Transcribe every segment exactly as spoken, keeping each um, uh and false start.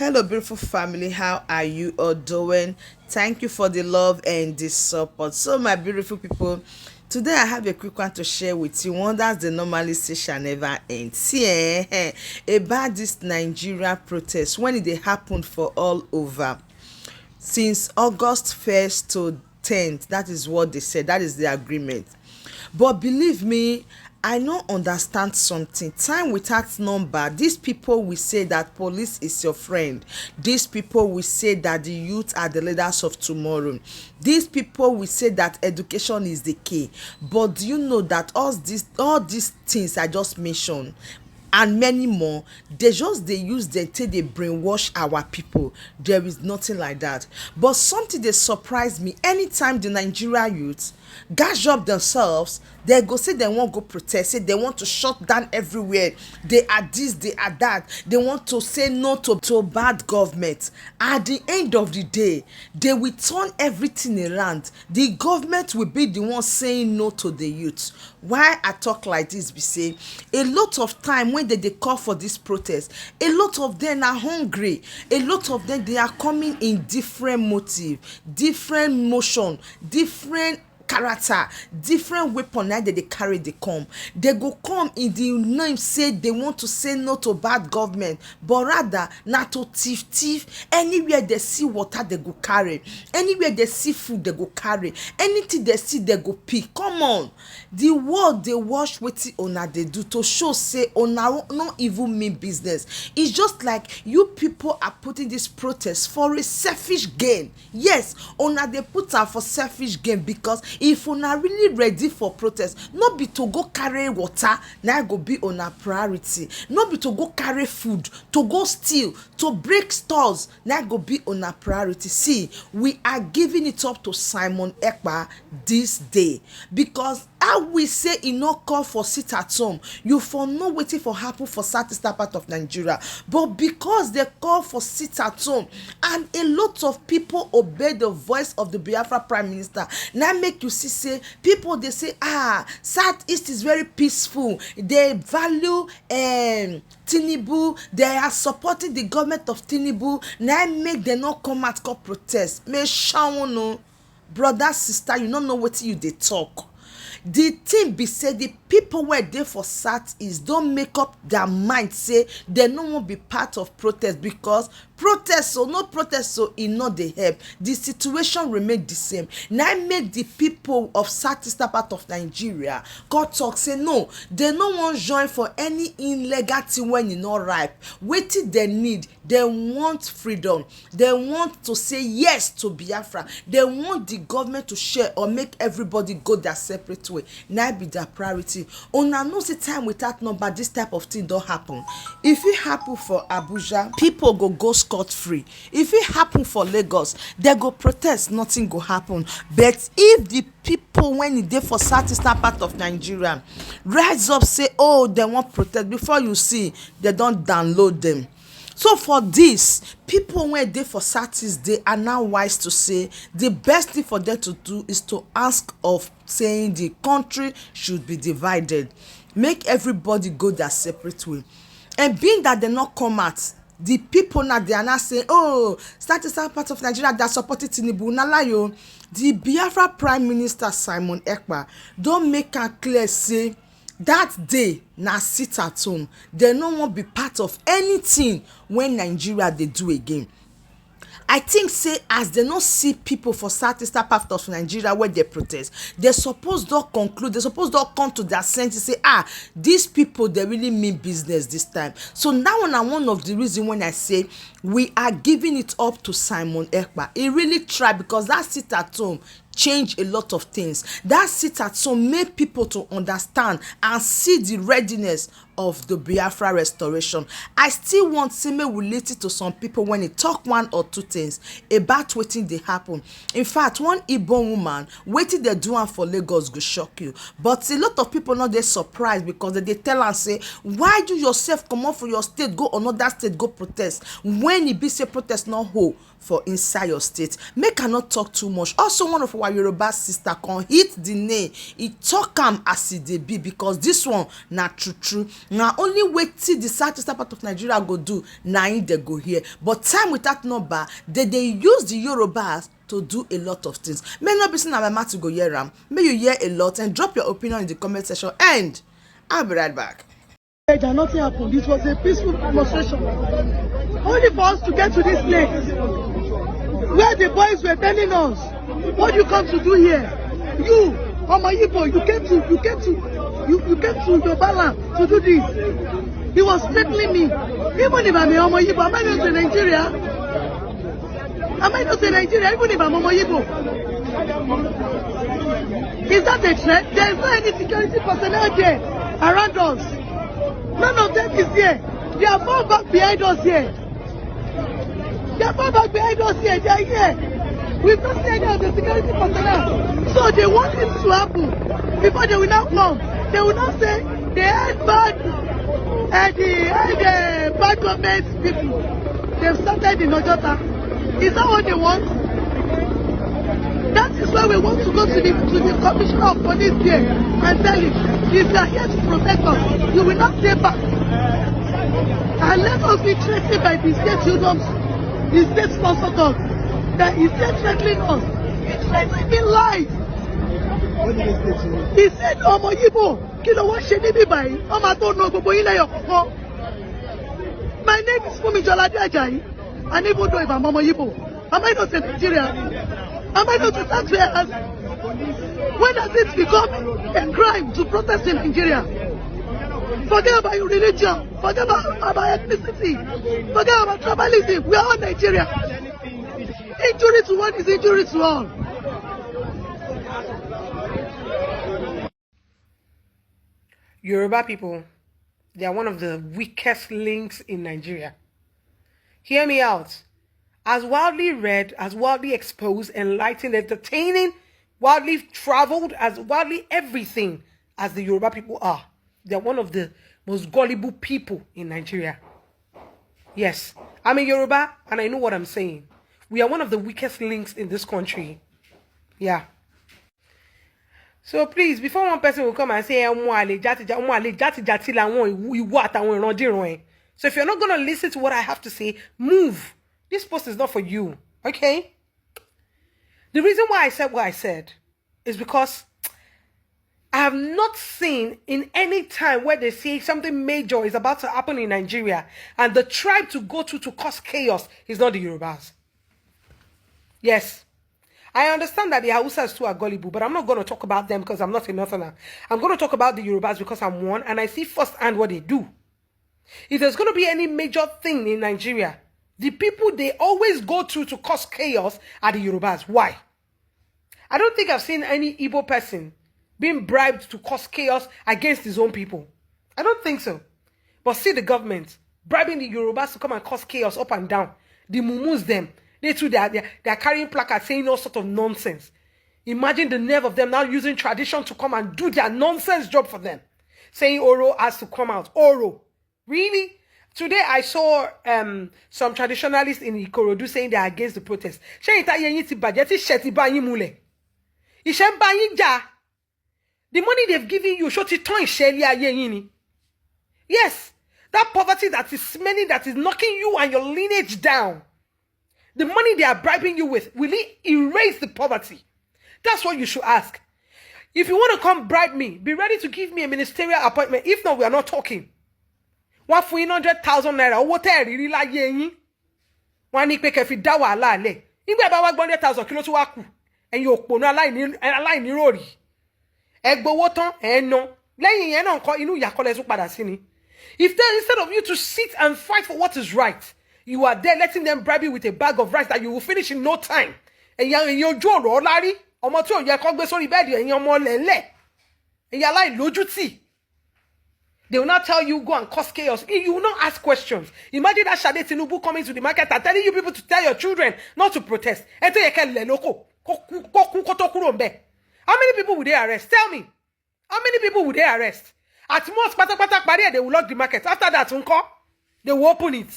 Hello, beautiful family. How are you all doing? Thank you for the love and the support. So, my beautiful people, today I have a quick one to share with you. One that's the normally say shall never end. See, eh, eh, about this Nigeria protest when it dey happen for all over since August first to tenth. That is what they said. That is the agreement. But believe me, I no understand something. Time without number, these people will say that police is your friend. These people will say that the youth are the leaders of tomorrow. These people will say that education is the key. But do you know that all these, all these things I just mentioned and many more, they just dey use them till they brainwash our people? There is nothing like that. But something they surprise me anytime the Nigeria youth gas up themselves, they go say they wan go protest, say they want to shut down everywhere. They are this, they are that. They want to say no to, to bad government. At the end of the day, they will turn everything around. The government will be the one saying no to the youth. Why I talk like this be say, a lot of time when they dey call for this protest, a lot of them are hungry. A lot of them, they are coming in different motive, different motion, different character, different weapon na they dey carry dey come. They go come in the name say they want to say no to bad government, but rather na to thief thief. Anywhere they see water, they go carry. Anywhere they see food, they go carry. Anything they see, they go pick. Come on, the world dey watch wetin una dey do to show say una no even mean business. It's just like you people are putting this protest for a selfish gain. Yes, una dey put am for selfish gain, because if una really ready for protest, no be to go carry water na go be una priority, no be to go carry food, to go steal, to break stores na go be una priority. See, we are giving it up to Simon Ekpa this day, because how we say e no call for sit at home, you for know wetin for happen for southeastern part of Nigeria. But because they call for sit at home and a lot of people obey the voice of the Biafra Prime Minister, na make you see say people dey say, ah, southeast is very peaceful, they value um, Tinubu, they are supporting the government of Tinubu, na make dem no come out come protest. Me shawunu, brother, sister, you no know wetin you dey talk. The thing be say the people wey dey for southeast don make up their mind say dem no wan be part of protest, because protest o, no protest o, e no dey help. The situation remain the same. Na make the people of southeastern part of Nigeria come talk say no, they no wan join for any illegal thing when e no ripe. Wetin they need, they want freedom. They want to say yes to Biafra. They want the government to share or make everybody go their separate way. Na be their priority. Una know say time without number, this type of thing don happen. If it happen for Abuja, people go go scot free. If it happen for Lagos, they go protest, nothing go happen. But if the people when e dey for southeastern part of Nigeria rise up say, oh, they wan protest, before you see, they don download them. So for this, people wey dey for southeast, they are now wise to say the best thing for them to do is to ask of saying the country should be divided, make everybody go their separate way. And being that they not come out, the people now, they are now saying, oh, southeastern part of Nigeria that supported Tinubu, na lie o. The Biafra Prime Minister Simon Ekpa don make am clear say that day na sit at home. They no wan be part of anything when Nigeria dey do again. I think say as they no see people for southeastern part of Nigeria where they protest, they suppose don conclude, they suppose don come to their senses say, ah, these people, they really mean business this time. So that one na one of the reason when I say we are giving it up to Simon Ekpa. He really try, because that sit at home change a lot of things. That sit at home make people to understand and see the readiness of the Biafra restoration. I still want say make we listen to some people when they talk one or two things about wetin dey happen. In fact, one Igbo woman, wetin they do am for Lagos go shock you. But a lot of people no dey surprised because they dey tell am say, why you yourself comot for your state go another state go protest when e be say protest no hold for inside your state? Make I not talk too much. Also, one of our Yoruba sister come hit the nail. He talk am as e dey be, because this one na true true. Na only wetin the southeastern part of Nigeria go do, na im dem go hear. But time without number, they dey use the Yorubas to do a lot of things. May not be seen by Matthew go hear am. May you hear a lot and drop your opinion in the comment section. And I'll be right back. And nothing happened. It was a peaceful demonstration. Only for us to get to this place where the boys were telling us, "What do you come to do here? You, Omo Igbo, you came to, you came to, you, you came to Yoruba land to do this." He was threatening me. Even if I'm a Omo Igbo, am I not a Nigeria? Am I not a Nigeria? Even if I'm Omo Igbo, is that a threat? There is no any security personnel there around us. None of them is here. They are far back behind us here. They are far back behind us here. They are here. We've not seen any of the security personnel. So they want this to happen before they will now come. They will now say they had bad, uh, the, had, uh, bad government people. They've started in Ojota. Is that what they want? That is why we want to go to the, to the commissioner of police there and tell him, "If you are here to protect us, you will not stay back." And let us be threatened by the state unions, the state sponsored us, that is still threatening us. He threatened me live. He said, "Omo Igbo, kí ló wá ṣe níbí báyìí? Ọmọ tó ná gbogbo yín lẹ́yọ̀ kọ̀ọ̀kan." My name is Fumi Jolade Ajayi, and even though if I'm Omo Igbo, am I not a Nigerian? Am I not a taxpayer? When does it become a crime to protest in Nigeria? Forget about your religion, forget about, about ethnicity, forget about tribalism. We are all Nigerians. Injury to one is injury to all. Yoruba people, they are one of the weakest links in Nigeria. Hear me out. As wildly read, as wildly exposed, enlightened, entertaining, wildly traveled, as wildly everything as the Yoruba people are, they are one of the most gullible people in Nigeria. Yes, I'm a Yoruba and I know what I'm saying. We are one of the weakest links in this country. Yeah. So please, before one person will come and say, "Eh, ọmọ àlè játijá-, ọmọ àlè játijàti làwọn ìwọ, ìwọ àtàwọn ìrandíran ẹ̀." So if you're not gonna listen to what I have to say, move. This post is not for you, okay? The reason why I said what I said is because I have not seen in any time where they say something major is about to happen in Nigeria and the tribe to go to to cause chaos is not the Yorubas. Yes, I understand that the Hausas too are gullible, but I'm not gonna talk about them because I'm not a northerner. I'm gonna talk about the Yorubas because I'm one and I see firsthand what they do. If there's gonna be any major thing in Nigeria, the people they always go to to cause chaos are the Yorubas. Why? I don't think I've seen any Igbo person being bribed to cause chaos against his own people. I don't think so. But see the government bribing the Yorubas to come and cause chaos up and down. The mumus them, they too, they are, they are, they are carrying placards saying all sort of nonsense. Imagine the nerve of them now using tradition to come and do their nonsense job for them. Saying Oro has to come out. Oro. Really? Today I saw, um, some traditionalists in Ikorodu saying they are against the protest. Ṣé ìtayé yín ti bàjẹ́ tí ìṣẹ́ ti bá yín múlẹ̀? Ìṣẹ́ ń bá yín jà. The money they've given you, ṣó ti tán ìṣẹ́ ilé ayé yín ni? Yes, that poverty that is smelling, that is knocking you and your lineage down. The money they are bribing you with, will it erase the poverty? That's what you should ask. If you want to come bribe me, be ready to give me a ministerial appointment. If not, we are not talking. Wọ́n fún yín hundred thousand naira, owó tẹ́ ẹ̀ rí rí láyé yín. Wọ́n á ní pé kẹ́ fi dá wàhálà lẹ̀. Nígbà bá wá gbọ́ hundred thousand, kí ló tún wá kù? Ẹ̀yin òpònú aláìní, aláìníròrí. Ẹ gbowó tán, ẹ ná. Lẹ́yìn yẹn náà ńkọ́, inú ìyà kọ́ lẹ tún padà sí ni. If they, instead of you to sit and fight for what is right, you are there letting them bribe you with a bag of rice that you will finish in no time. Ẹ̀yin, ẹ̀yin ojú ọ̀rọ̀ ọ̀la rí, ọmọ tí ò yẹ kó gbé sórí bẹ́ẹ̀dì, ẹ̀yin ọmọ lẹ́lẹ̀, ẹ̀yin aláìlójútì. They will not tell you, "Go and cause chaos." You will not ask questions. Imagine that Sade Tinubu coming to the market and telling you people to tell your children not to protest. Ẹ tó yẹ kẹ́ lẹ̀ lóko, kó kú, kó kú, kó tó kúrò ńbẹ̀. How many people will they arrest? Tell me. How many people will they arrest? At most, pátápátá parí ẹ̀, they will lock the market. After that, ńkọ́, they will open it.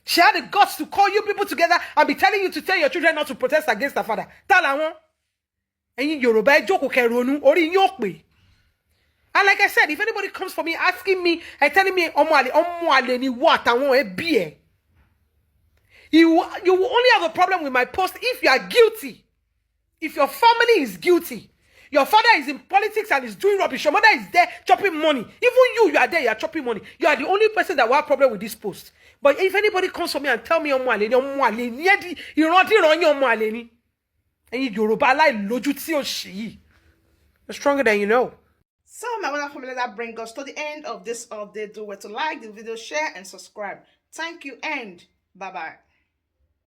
She had the guts to call you people together and be telling you to tell your children not to protest against her father. Ta làwọn? Ẹ̀yin Yorùbá, ẹ jókòó kẹ́ ronú, orí yín ò pé. And like I said, if anybody comes for me asking me and telling me, "Ọmọ àlè, ọmọ àlè ni wọ àtàwọn ẹbí ẹ̀," you, you will only have a problem with my post if you are guilty. If your family is guilty, your father is in politics and is doing rubbish, your mother is there chopping money, even you, you are there, you are chopping money. You are the only person that will have problem with this post. But if anybody comes for me and tell me, "Ọmọ àlè ni, ọmọ àlè ni, ẹ di ìrandíran yín ọmọ àlè ni." Ẹ̀yin Yorùbá aláìlójú tí ò ṣì yìí. You're stronger than you know. So, my wonderful family, that brings us to the end of this update. Do well to like the video, share, and subscribe. Thank you, and bye bye.